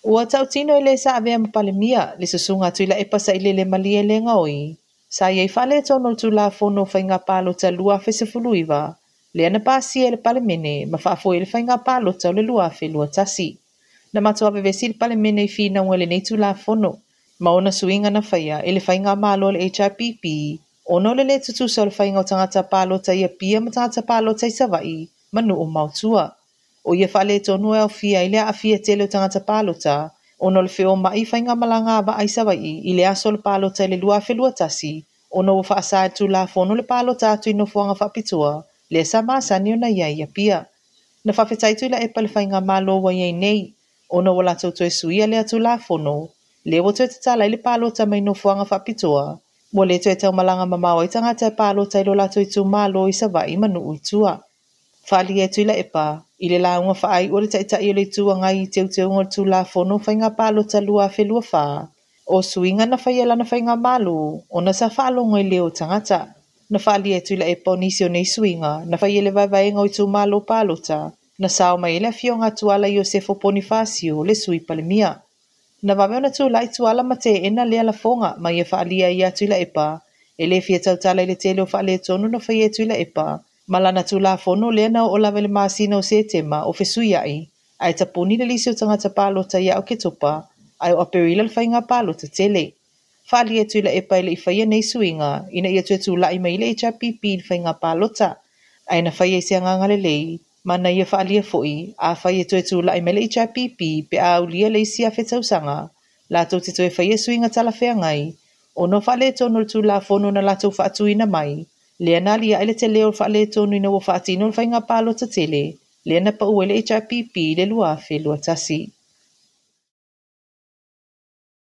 Ua tautino e le sa avea ma Palemia, le susuga Tuilaepa Sailele Malielegaoi, sa i ai faaletonu o le Tulafono o Faiga Palota 2019, lea na pasia e le Palemene ma faafoe ai le Faiga Palota o le 2021. Na matua vevesi le Palemene i finauga i lenei Tulafono, ma ona suiga na faia e le Faigamalo a le HRPP ona o le lē tutusa o le faiga o tagata palota i Apia ma tagata palota i Savaii ma nuu ma tua. O ia faaletonu e aofia ai le aafia tele o tagata palota ona o le feomai i faigamalaga a vaa i Savaii i le aso o le palota i le 2021 ona ua faasa e le Tulafono le palota atu i nofoaga faapitoa lea sa masani ona i ai i Apia. Na faafetai Tuilaepa i le Faigamalo ua i ai nei ona ua latou toe suia lea Tulafono lea ua toe tatala ai le palota mai nofoaga faapitoa ua le toe taumalaga mamao ai tagata e palota i lo latou itumalo i Savaii ma nuu i tua. Faaalia e Tuilaepa i le lauga faaiu a le Taitai o le Itu Agai i teuteuga o le Tulafono o Faiga Palota 2024, o suiga na faia e lana Faigamalo ona sa faalogo i leo o tagata. Na faaalia e Tuilaepa o nisi o nei suiga na faia i le vaevaega o itumalo palota na sao mai ai le afioga a Tuala Iosefo Ponifasio le Sui Palemia. Na vave ona tulai Tuala ma teena lea lafoga ma ia faaalia ai ia Tuilaepa e le fia tautala i le tele o faaletonu na faia e Tuilaepa ma lana Tulafono lea na oo lava i le masina o Setema o fesuiai ae tapuni le lisi o tagata palota ia Oketopa ae o Aperila le faiga palota tele. Faaalia e Tuilaepa e le i faia nei suiga ina ia toe tulai mai le HRPP i le faiga palota ae na faia i se agaga lelei ma na ia faaalia foi afai e toe tulai mai le HRPP pe a aulia le isi afe tausaga latou te toe faia suiga talafeagai ona o faaletonu o le Tulafono na latou faatuina mai lea na aliae le tele o le faaletonu ina ua faatino le faiga palota tele lea na pau ai le HRPP i le 2021.